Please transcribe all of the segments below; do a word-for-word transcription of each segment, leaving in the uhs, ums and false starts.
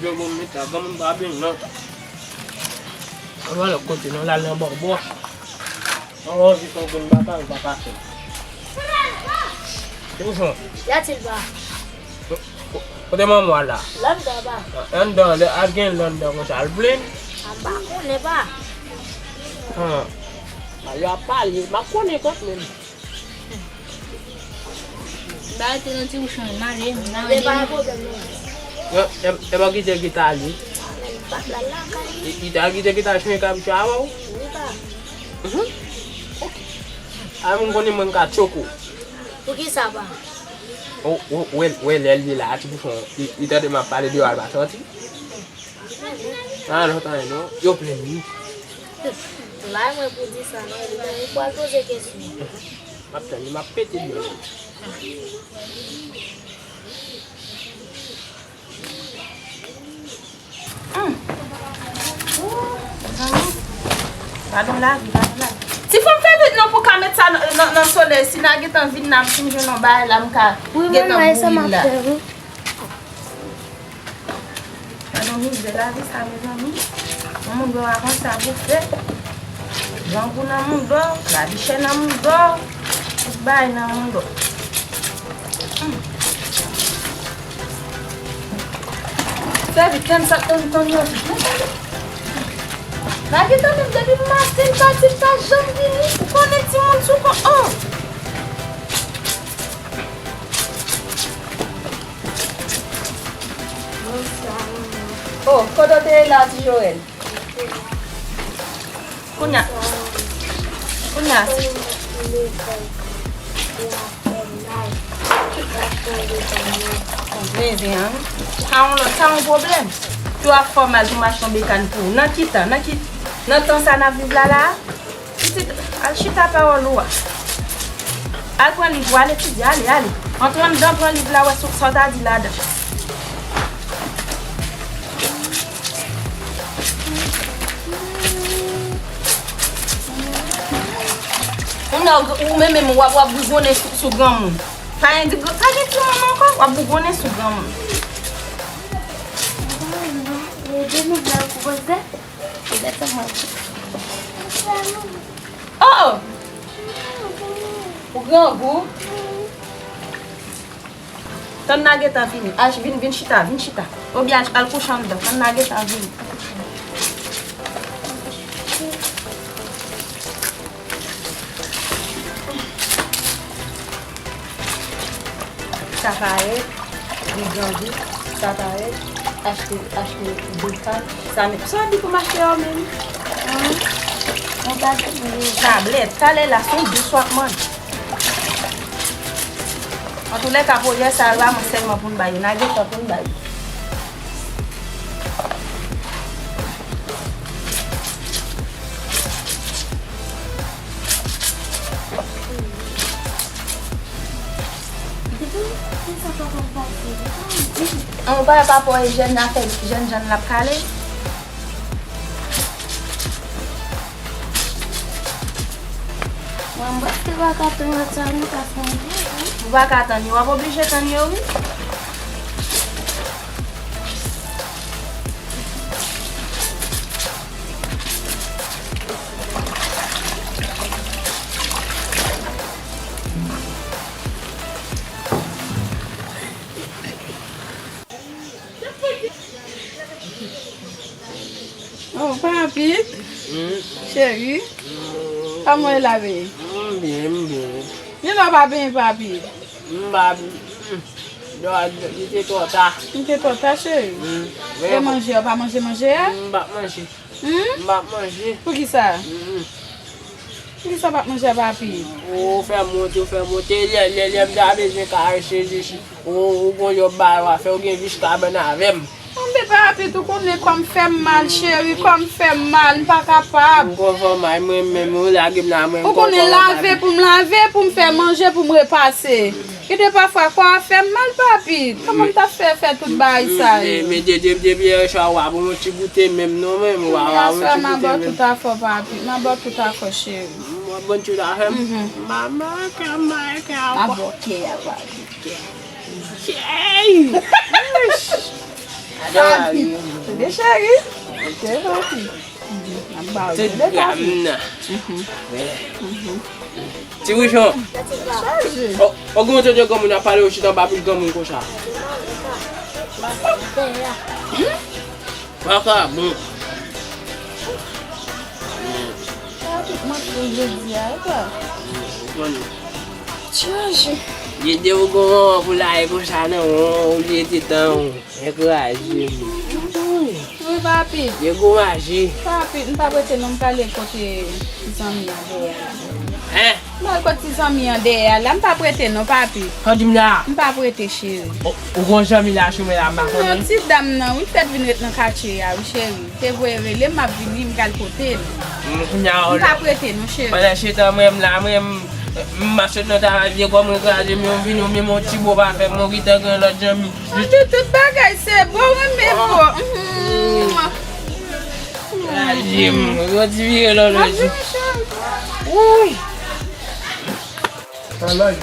Granmoun met la, granmoun pa byen, non. Ann al lòt kote, non, l al nan bòbò. An, anvi fè yon grenn baka, l pa pase. Ki bouchon? Y a-t-il pa? Kote manman w la? Anndan, pa. Anndan, lè al gen anndan konsa, al plenn? A, m pa konnen, pa. An. Pale ap pale, m ap konnen kanmenm. Ba rete nan ti bouchon, m ale, m nan. E pa gen pwoblèm, non. Yo, e, e pa kite l kite ale. Men, pa blag la, kay. E, kite al kite kite al chonje kay bouchon avè w? Wi, pa. Mhm. Ok. A, mwen konnen mwen ka tchoko. Poukisa pa? O, o, wè, wè, lè l ye la, ti bouchon, li, li tande m ap pale de yo, al pa sòti. A, non, tann non. Yo plenn wi. Bay mwen pou di sa, non, li pral poze kesyon. M ap tann li, m ap pete dlo. Hum. Ooh, zanmi. Gadon lavi, gadon lavi. Ti fanm fè vit non pou ka met sa nan, nan, nan solèy. Si n a gentan vin nan, si m jwenn yon bagay la, m ka gentan bouri la. Gade yon mizè lavi sa, mezanmi. Yon moun dò a konsa boufe. Grangou nan moun dò, lavichè nan moun dò, tout bagay nan moun dò. Hmm. Sèvi tèm sa tann tann yo tout. Men tande. Lage tann menm depi maten l pati l pa janm vini. Ou konnen timoun sou kon. Oh! Oh, kote w te ye la, ti Joel? Kounye a, kounye a, se. Mezanmi, sa yon lòt, sa yon pwoblèm. Tou ap fè w mal pou m achte yon bekàn pou ou. Nan ki tan, nan ki, nan tan sa n ap viv la, la a? Pitit, al chita pawòl ou a. Al pran liv ou, al etidye, ale, ale. Antre anndan, pran liv la, wè sa w ta di ladan. Ou nan, ou menm, menm, w ap, w ap bougonnen sou, sou granmoun. Pa gen di, pa gen timoun ankò, w ap bougonnen sou granmoun. Oh! Ou grangou? Tann n a gentan vini. Ash, vin, vin chita, vin chita. Oubyen Ash, al kouche anndan. Tann n a gentan vini. Sa parèt, li grandi, sa parèt, achte, achte de kay, sa menm. Sa w di pou m achte yo menm? An? Mwen pa gen. Tablèt, talè la, se yon dous w ap manje. Antoulèka, pwojè sa yo a mwen sèlman pou n ba yo. N a gen tan pou n ba yo. An, ou pa wè pa pò e jèn afè jèn jan l ap kale? Mwen, m prèske pa ka tann lòt sa non, paske m gen, wi. Ou pa ka tann yo, w ap oblije tann yo, wi. Oh, papi. Hmm? Cheri. Hmm. Kòman w ye la, bebe? M byen, m byen. Kilè w pa benyen, papi? M pa, hmm. Li te twò ta. Li te twò ta, cheri. Hmm. E manje, w pa manje manje a? M pa manje. Hmm? M pa manje. Poukisa? Hmm. Poukisa w p ap manje a, papi? Ou fè m wont, ou fè m wont. E lè, lè, lè m ta bezwen karese jesi. Ou, ou gon jòb bagay w ap fè, ou gen jis kabann avè m. Anben papi, ou konnen kò m fè m mal, cheri, kò m fè m mal, m pa kapab. M konfòm ay mwen menm, ou lage m la, mwen m konfòm ay. Ou konnen lave pou m lave, pou m fè manje, pou m repase. Gen de pafwa kò a fè m mal, papi. Kòman m t ap fè fè tout bagay sa yo? Men, men, de, de, depi yè swa, w a bon yon ti goute menm non, menm, w a, w a bon yon ti goute menm. Yè swa, m a bò tout afè w, papi. M a bò tout afè w, cheri. M a bon tout afè m? Mhm. Mama, kama, kama. M a bò kè a, papi. Kè. Cheri! Papi. Tande, cheri. Ok, papi. N ap ba w tande, papi. Ti Richon. Cheri. O, o, gen yon tande granmoun ap pale, yo chita anba pil granmoun konsa. Paka bon. Sa tout mwen pou jodi a, e pa? Ou konnen. Chanje. Jete ou gon pou la e konsa nan ou, ou jete tan ou. Enkouraje m. Wi, papi. Dekouraje. Papi, m pa prete non, m prale kote ti zanmi an dèyè a. Hein? M al kot ti zanmi an dèyè a la, m pa prete non, papi. Sa w di m la? M pa prete, cheri. O, ou gon zanmi la sou men la, m pa konnen. Non, ti dam nan, wi, m fèk vin ret nan katye a, wi, cheri. Te voye rele m, m ap vini, m pral pote l. M, kounye a, m pa prete non, cheri. Pandan se tan, mwen, m la, mwen, m, m ap sot nan travay, vye kò mwen kraze, men m vini, ou menm yon ti bo pa fè, mwen gentan gen lòt zanmi. Ann di tout bagay, se bo, mwen, men bo. Kraze m, yo ti vire lò lòt jou. Wouy! Alay.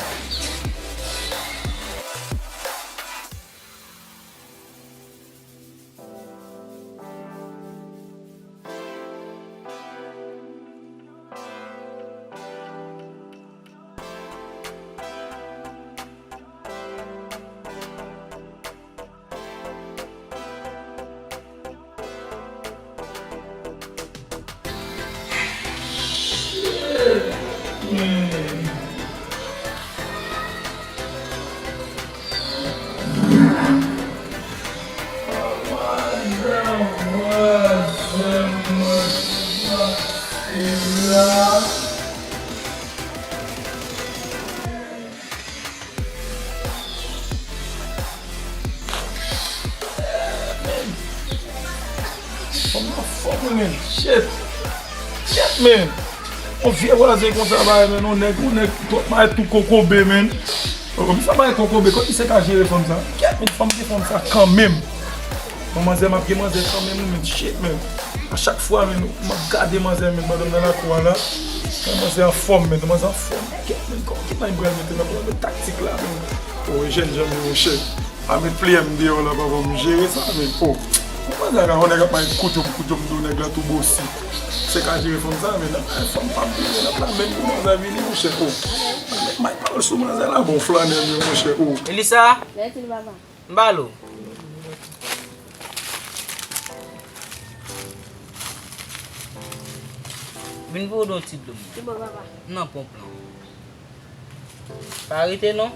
Fanm nan fò, men, shit. Shit, men. Yon vye vwazen konsa, ba, men, yon nèg, yon nèg twòp mare tou kokobe, men. Kòm sa mare kokobe, kòm se ka jere fanm sa. Kèt, men fanm se fanm sa kanmenm. Bon, manzè, m ap gen manzè kanmenm, wi, men, shit, men. A chak fwa, men, m ap gade manzè, men, pandan m nan lakou a la. Men manzè anfòm, men, manzè anfòm. Kèt, men, kòman ki may pral mete nan pran taktik la, men. O, jèn jan m ye, monchè. Pa met pli m deyò la, papa, m jere sa, men. O, kòman manzè ka fè nèg ap may koudjom, koudjom do nèg la tou bosi. Se ka jere fanm sa, men, nan, fanm pa m jere, nan, la menm pou manzè vini, monchè. O, may pawòl sou manzè la, bon flanè m yo, monchè. O. Elisa? Lè ti papa. M ba l ou. Vin pou w don ti dlo m. Ki bò, papa? Nan ponp lan. Pa rete non.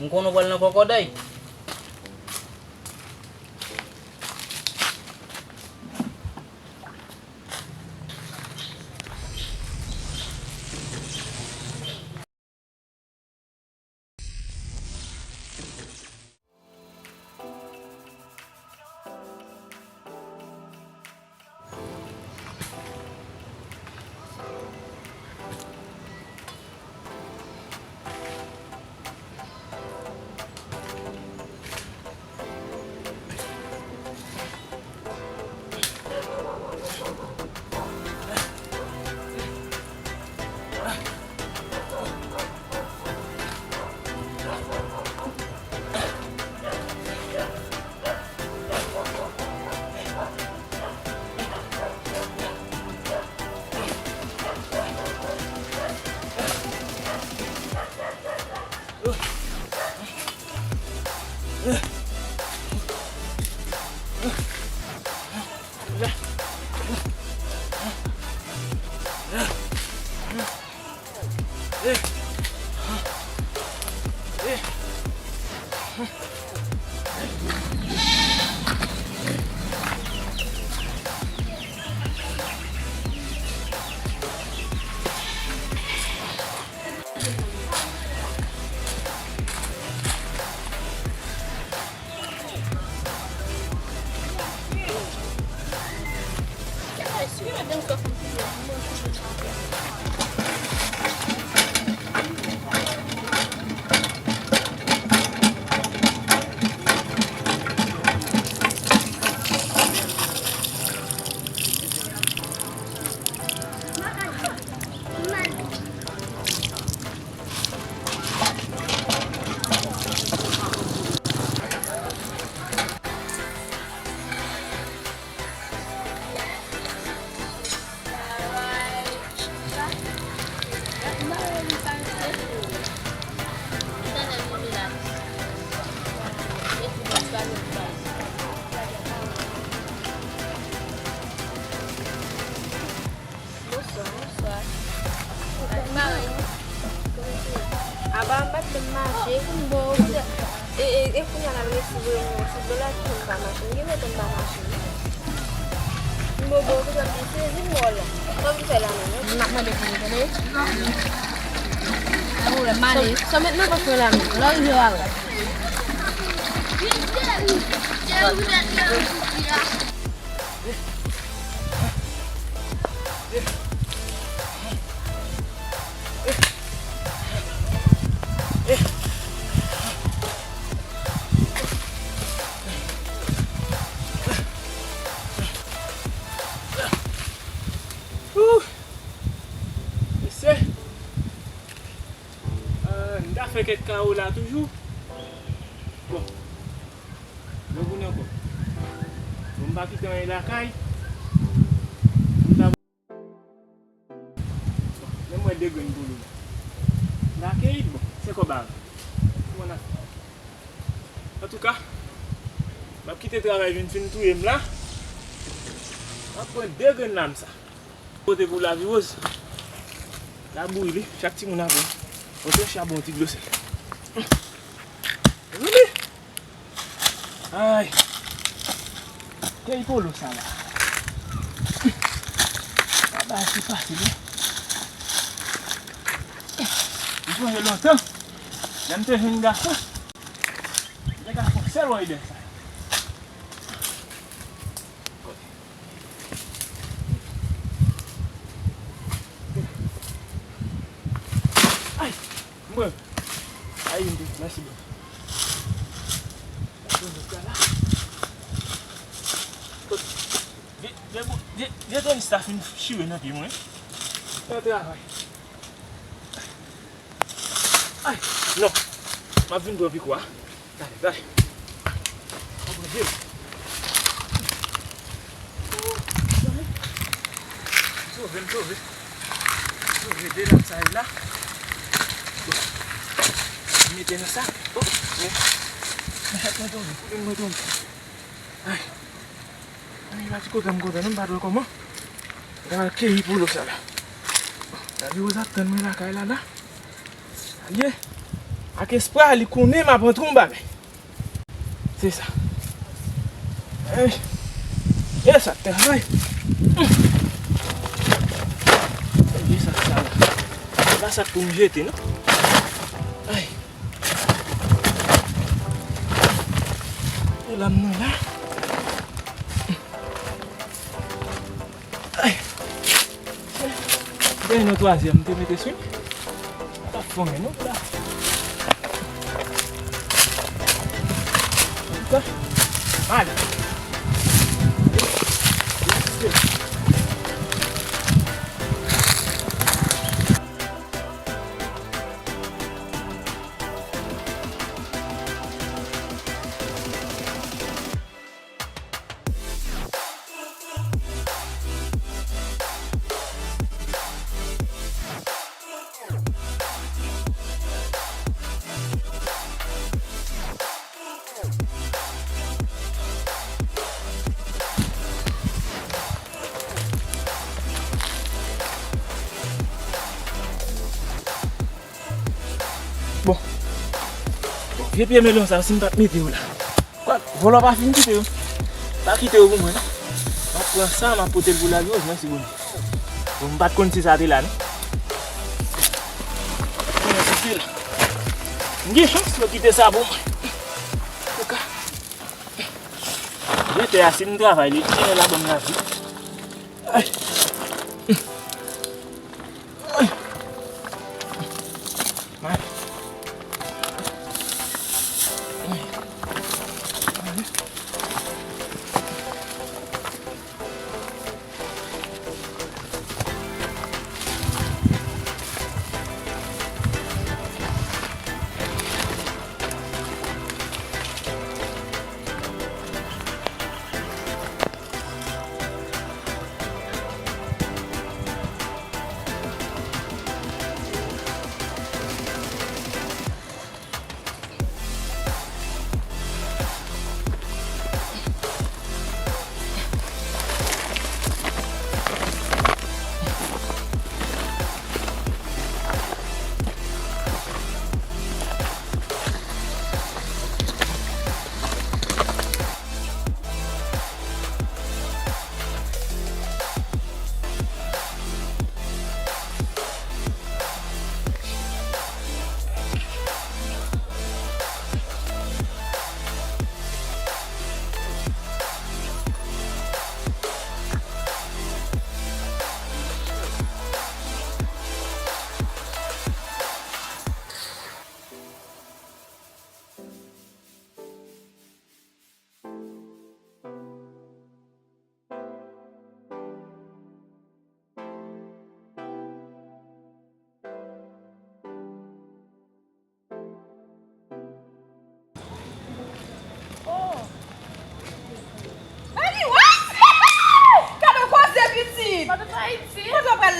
M konnen w pral nan kòkòday. Kounya l al resi voye m yon ti dola ki fè m pa mache. M gen lontan m pa mache wi. M bobo, ou bezwen m di sezi m wè w la. Sa w vin fè la menm wi? M ap mande pou ou, tande? Pa pwoblèm, m ale. Sa w met nan pòch mwen la menm? Lè w rive w a wè. Ooh! Mesye! Ah, m ta fè kèk kawo la toujou. Bon. Yo vini ankò. Bon, m pa kite anyen lakay. M ta Bon, men m wè de grenn bouloum. M ta keyi, bon, se kòb a m. Kòman n a fè? Antouka, m ap kite travay vin fin touye m la. M ap pran de grenn lam sa. Pote pou Lavi Woz. Labouyi li, chak timoun ap pran yon tranch chabon, yon ti dlo sèl. Wi. Ay. Keyi polo sa la. Sa bagay se fasil wi. M sonje lontan, lè m te jèn gason, m te ka fè sèl wè ide sa. Ay, mwen. Ay, mwen, mèsi bro. Vye, vye, vye, vye tenis la fin chire nan pye mwen. Fè travay. Ay, non. M ap vin pran piko a. Gade, gade. Mwen pran de. Sove m, sove. Sove de lam sa yo la. Bon. Mete nan sak. Oh, men. Mwen tonbe, mwen tonbe. Ay. Ay, pa ti kontan m kontan non, m pa t wè kòman. Mwen al keyi polo sa la. Lavi Woz ap tann mwen lakay la, la. Sa l ye. Ak espwa, li konnen m ap antre yon bagay. Se sa. Ey. E sa k travay. Ey, e sa k sa la. Se pa sa k pou m jete, non. Ey. E lam nan la. Ay. Gen yon twazyèm m te mete sou li. Sa fon gen non la. Sa. Mal. Bon. Bon, vye pye melon sa, si m pa t mete yo la. Kwa, vòlò pa fin kite yo. Pa kite yo pou mwen, non. M ap pran sa, m ap pote l pou Lavi Woz, mèsi Bondye. Bon, m pa t konn si sa te la, non. Mwen kite l. M gen chans, yo kite sa pou mwen. Antouka, vye tè a, si m travay li, tire la ban m lavi. Ay.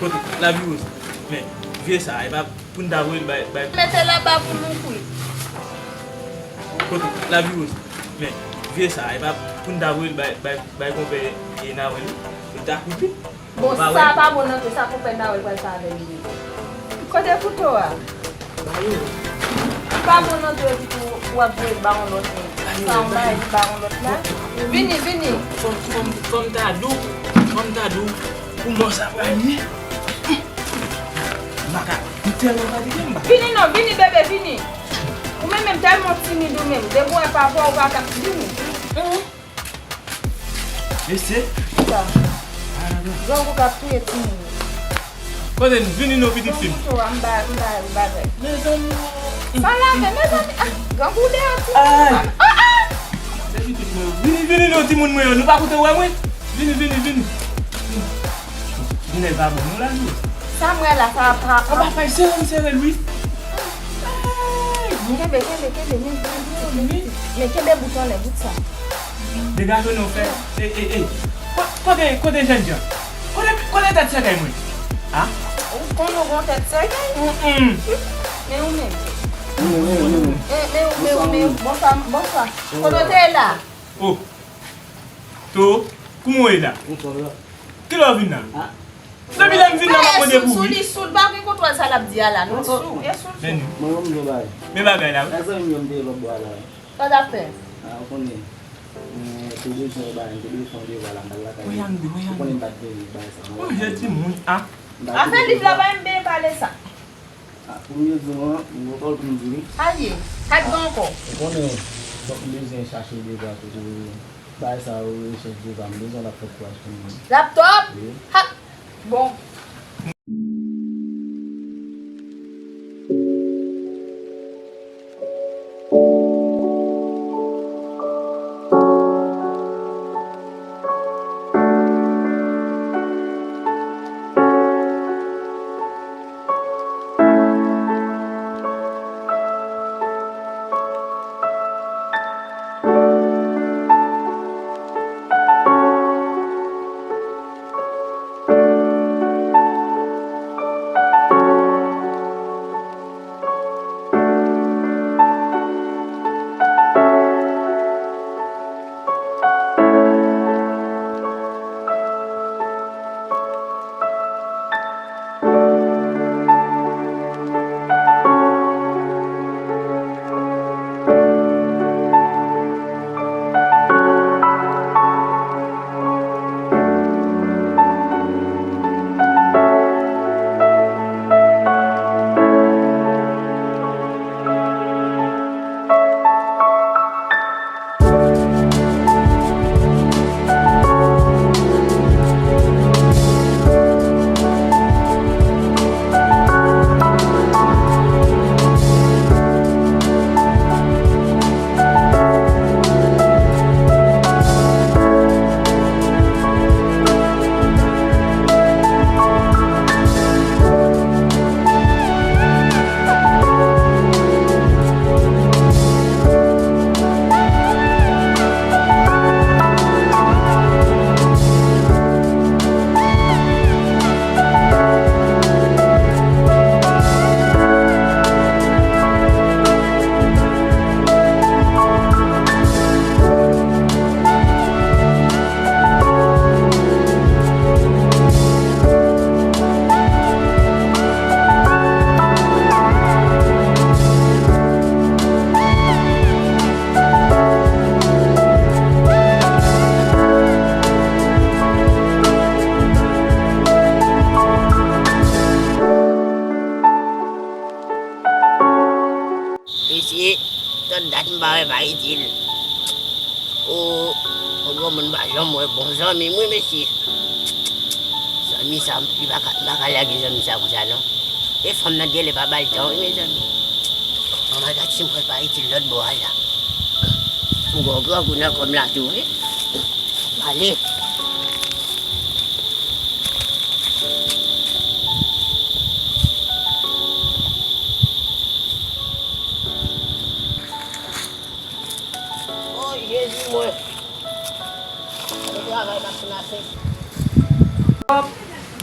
Kote, Lavi Woz. Men, vye sa, e pa pou n ta voye l bay, bay. Mete laba pou nou kwi. Kote, Lavi Woz. Men, vye sa, e pa pou n ta voye l bay, bay, bay konpè e Nawèl wi. Pou l ta koupe. Bon, sa pa bon nan tou, sa konpè Nawèl pral fè avè l wi. Kote kouto a? Ba yo. Li pa bon nan tou epi tou w ap voye l ba yon lòt moun. Sa yon bagay li ba yon lòt la. Vini, vini. Fò m, fò m, fò m ta di w, fò m ta di w kouman sa pral ye. M pa ka, m tèlman fatige, m pa ka. Vini non, vini bebe, vini. Ou menm menm tèlman timid ou menm. Depi w wè papa w pa ka vini. Hum. Mesye. Sa. Grangou p ap touye timoun. Kote nou? Vini non, pitit fi m. Pran kouto a, m ba, m ba, m ba bagay. Mezanmi. Sa lave, mezanmi. Ah, grangou deyò, timoun. Ay. Ah, ah. Vini, vini non, timoun mwen yo. Nou pa koute wè mwen? Vini, vini, vini. Vini. Vini, pa bon, nou la, nou. Sa m wè la, sa ap, ap, ap. Anba fèy, sere l, sere l, wi. Ay, bon. Kenbe, kenbe, kenbe, men, men, men, men, men kenbe bout anlè, bout sa. Degaje non, fè. E, e, e. Ko-, kote, kote jènjan? Kote, kote tèt sèkèy mwen? A? Ou konn ou gon tèt sèkèy? Mm, mm. Men ou menm. Mm, mm, mm. E, men ou, men ou, men ou. Bonswa, bonswa. Kote w te ye la? O. To, kouman w ye la? Bonswa, bra. Kilè w vin la? A. Depi lè m vin la, m ap mande pou ou, wi. Sou li, sou li, pa gen kontwòl sa l ap di a la, non. Sou, e sou li. Men, men bagay la, wi. Men bagay la, wi. Sa zanmi m yo m te ye lòt bò a la, wi. Sa w t ap fè? A, ou konnen. Mwen te bezwen yon bagay, m te bezwen fè yon devwa la, m t al lakay. Ou konnen m pa t vle bagay sa. Manje timoun, a. Afè liv la, pa m byen pale sa. A, pou m di w, an, m gen yon pawòl pou m di, wi. Al ye, al gen ankò. Ou konnen, fòk m bezwen chache devwa pou bagay sa yo, rechèch devwa, m bezwen l ap fèt kouraj pou mwen. Laptop? Wi. Ha! Bon. Mesye, twòp dat m pa wè pa itil. O, yon granmoun pa janm wè bon zanmi m wi, mesye. Zanmi sa, m pa ka, m pa ka lage zanmi sa konsa, non. E fanm nan genlè pa ba l tan, wi, mezanmi. Manman dat si m wè pa itil lòt bò a la. M gon grangou nan kò m la tou, wi. M ale. O Jezi mwen. Mwen travay m ap fin ase.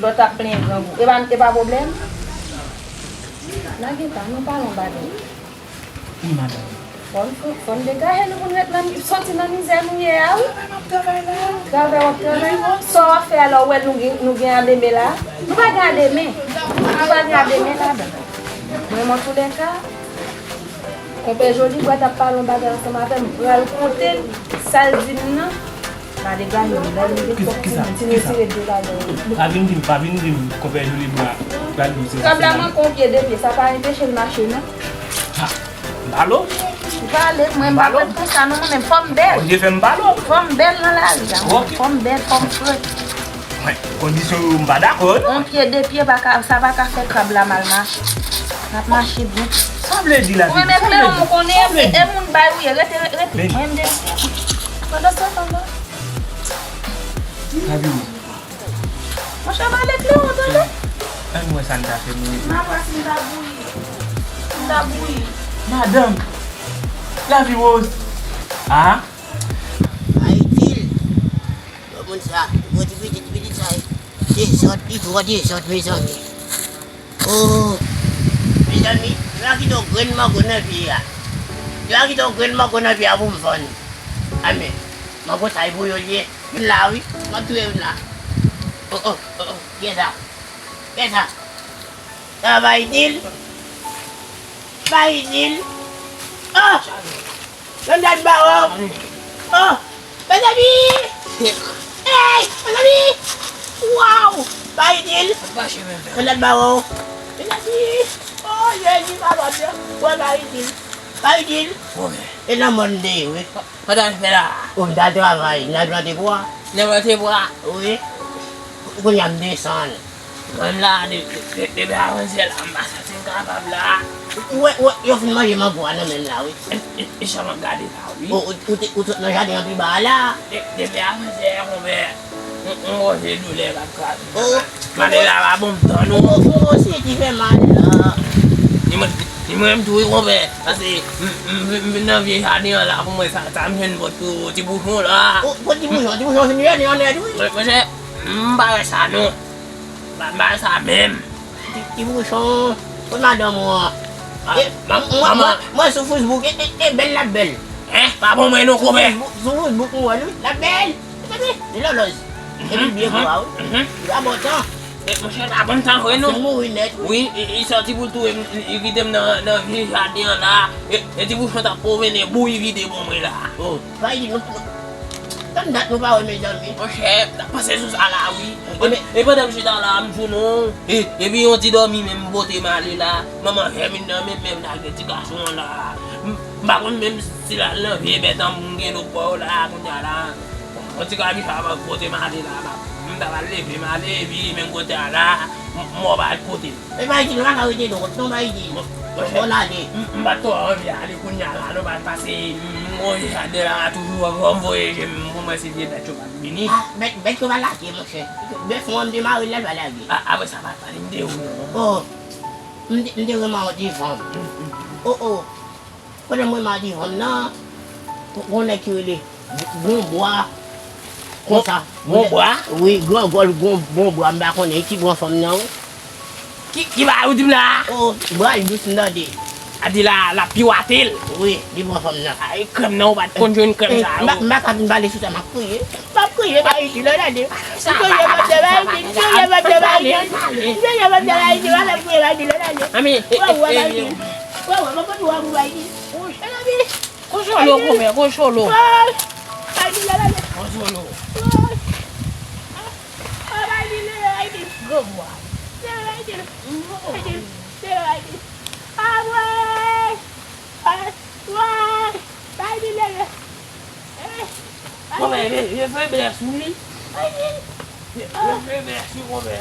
Lòt ap plenyen grangou. E pa, e pa pwoblèm? Lage pa, nou pale yon bagay. Wi, madanm. Fò n, fò n degaje nou pou n ret nan, soti nan mizè nou ye a, wi. Travay m ap travay la. Travay w ap travay. Sa w ap fè a la, ou wè nou gen, nou gen a demen la? Nou pa gen a demen. Nou pa gen a demen ladan. Mwen, antoulèka, Konpè Jolibwa t ap pale yon bagay ansanm avè m, m pral konte l sa l di m nan. M ale gaye m, lè m gen twòp timoun, ti retire de ladan yo. Pa vin di m, pa vin di m, konpè Jolibwa pral di w se. Krab la manke yon pye de pye, sa pa anpeche l mache non. Ha! M pale w. Ou pale, mwen m pa konn konsa non, mwen menm fò m bèl. Ou te fè m pale. Fò m bèl nan lari a. Ok. Fò m bèl, fò m fre. Mwen, kondisyon yo, m pa dakò, non. On pye, de pye, pa ka, sa pa ka fè krab la mal mache. N ap mache byen. Sa vle di la. Ou menm Ekleyon, m konnen, e, e moun bay ou ye. Rete, rete. Mwen m de. Pandan se tan la. Monchè, m ale Klewo, tande. Ann wè sa n ta fè, mwen. M ap wè si m ta bouyi. M ta bouyi. Madanm, lavi woz. Ah. Ay, dil. Bon, moun sa, gwo ti pitit, ti pitit sa, dezòd, li twò dezòd, mezanmi. Oh, mezanmi, yo a kite yon grenn mango nan pye a. Yo a kite yon grenn mango nan pye a pou m vann. Amè, mango sa e pou yo l ye. Youn la, wi. M ap touye youn la. Oh, oh, oh, oh. Kiyès sa? Kiyès sa? Sa va, Idil? Ba Idil. Oh! Yon dat ba wè w. Oh! Mezanmi! Hey! Mezanmi! Waw! Ba Idil! Yon dat ba wè w. Mezanmi! Oh, Jezi, papa Dye! Wè ba Idil. Ba Idil. E nan mòn de, wi. Sa w t al fè la? Oh, m t al travay, m t al plante bwa. Nan plante bwa? Wi. Kounye a m desann. Mwen la, de, de, de, depi avantyè la, m pa santi m kapab la. Ou wè, ou wè, yo fin manje mango a nan men m la, wi. E, e, e, jan m ap gade la, wi. Ou, ou, ou te, ou sot nan jaden an pi ba a la. De, depi avantyè, konpè, m, m wè se doulè k ap kraze m. Oh. Malè la pa bon m tann ou. Oh, oh, se ki fè mal la. Ni mwen, ni mwen menm tou, wi, konpè. Pase, m, m, m vin nan vye jaden an la pou mwen, sa, sa m jwenn pot ti bouchon la. Oh, pot ti bouchon, ti bouchon fin jwenn yon nèt, wi. Mwen, mwen, m pa wè sa, non. M pa, m pa wè sa menm. Ti, ti bouchon, kot madanm ou an? Ah, e, ma-, mwen, manman. Mwen, mwen sou Facebook, e, e, e bèl l ap bèl. Hein? Pa bon mwen non, konpè. Sou Facebook, sou Facebook, mwen wè l, wi. L ap bèl. Li lòlòz. Epi l byen gwa, wi. Li pa bon tan. E, monchè, l pa bon tan vre, non. Li mouri nèt, wi. Wi, e, e sòti pou l touye m, li kite m nan, nan vye jaden an la. E, e ti bouchon t ap pwomene, bouyi vide pou mwen la. Oh, pa di nou, nou, tann dat nou pa wè, mezanmi. Monchè, m t ap panse sou sa la, wi. E, e pandan m chita la, m di w non. E, epi yon ti dòmi menm pote m ale la. Manman jèmin nan menm, menm lage ti gason an la. M, m pa konn menm si l al nan vye bèt an pou m gen dlo pou yo la, kounye a la. Yon ti kabicha ap pote m ale la, m ap, m ta pral leve m ale, epi menm kote a la, m, m wè w pa t kote m. E pa di nou pa ka rete dwòt non, pa di. Bon, bon, ale. M, m pa t twò anvi ale kounye a la, non, pa, pase m, m gon jaden la, toujou fò m voye je m pou m wè si vye bèt yo p ap vini. Ah, bèt, bèt yo pa lage, monchè. Bèf mwen m te mare l la, l pa lage. A, apre sa, pa, pa di m te ou non. Oh, m te, m te renmen yon ti fanm. Oh, oh. Pandan mwen madi fanm nan, gon nèg ki rele Gon Bwa. Konsa. Gon Bwa? Wi, Gran Gòl, Gon, Gon Bwa, m pa konnen ki pran fanm nan, wi. Ki, ki bagay ou di m la? Oh, bra l dous m tande. A di la, l ap piwate l. Wi, li pran fanm nan. Ay, krèm nan, ou pa t konn jwenn krèm sa, m pa, m pa ka vin pale sou sa, m ap kriye. M ap kriye, ba Ayiti, lè w tande. M kriye, m ap de ba Ayiti, m kriye, m ap de ba Ayiti. M kriye, m ap de ba Ayiti, m ap kriye, ba Ayiti, lè w tande. Wè, wè, ba Ayiti. Wè, wè, mwen konn wè pou ba Ayiti. Mezanmi. Koncholo, konpè, koncholo. Wè. Ba Ayiti, lè w tande. Koncholo. Wè. Ah, ba Ayiti, lè w tande. Gwo vwa. Lè w tande. Ba Ayiti, lè w tande. Ah, wè. Ah, wè. Ba Ayiti, lè w tande. Konpè, e, e feblès wi. E, e feblès wi, konpè.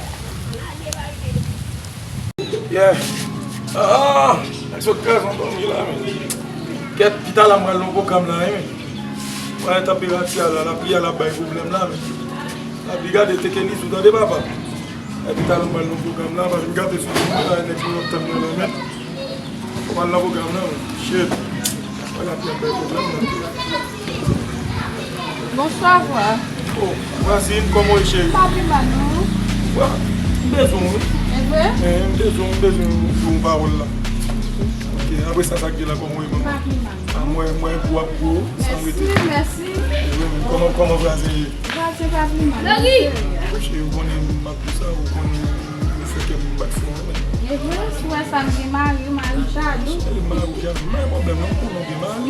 Yeah. Ah, nèg sot kraze yon dòmi la, men. Kèt, pita la m pral nan pwogram la, wi, men. Wè tanperati a la, lapli a la bay pwoblèm la, men. Lapli gade teke li sou tande, papa. Epi talè m pral nan pwogram la, pa vin gate sou mwen la, nèg yo ap tann mwen la, men. Fò m al nan pwogram nan, men. Shit. Wala ki ap bay pwoblèm nan. Bonswa, vwa. Oh, vwazin, kòman w ye, cheri? Pa pi mal, non. Vwa, m bezwen w, wi. E vre? Eh, m bezwen w, m bezwen w di yon pawòl la. Ok, apre sa, sa k gen la, kòman w ye, manman? Pa pi mal. Ah, mwen, mwen gwo ap gwo, san rete. Mèsi, mèsi. E vre, men kòman, kòman vwazen ye? Vwazen pa pi mal. Mari! Monchè, ou konnen m ap di sa, ou konnen ou fè kè m bat fò, men. E vre, si w wè sa m gen mari, mari m jalou. Cheri, mari w jalou. Men pwoblèm nan, ou konnen w gen mari.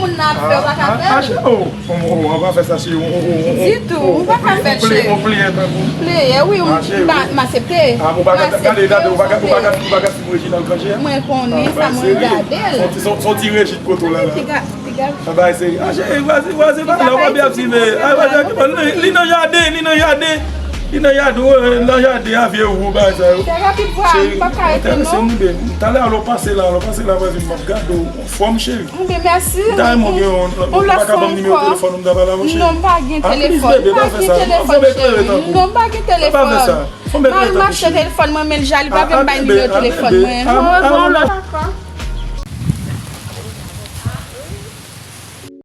moun nan ap fè, ou pa ka fè l. Cheri, oh, oh, oh, ou pa fè sa, cheri. Oh, oh, oh, oh, Ditou, ou pa ka fè l, cheri. Ou pleyè tankou. M pleyè, wi, m asepte. Ah, ou pa ka gade, ou pa ka, ou pa ka, ou pa ka, ou pa ka suiv Reginald Cangé a? Mwen konnen sa, mwen gade l. Son ti Reginald koto la la. Piga, piga. Sa bay seri. Ah, cheri, vwazen, vwazen pa la, ou pa byen ap suive. Ah, vwazen, li nan jaden, li nan jaden. Li nan jaden, oh, nan jaden a vye ou bagay sa yo. Cheri, mwen te rese nou ben. Talè a lè w pase la, lè w pase la, vwazen, m ap gade w anfòm, cheri. Anben, mèsi. M ta renmen w gen yon, ou pa ka ban m nimewo telefòn ou m ta pale avè w, cheri? Non, m pa gen telefòn. M pa gen telefòn, cheri. Non, m pa gen telefòn. Fò m bebe tankou cheri. M al mache telefòn mwen, men l jali pa vle m bay nimewo telefòn mwen.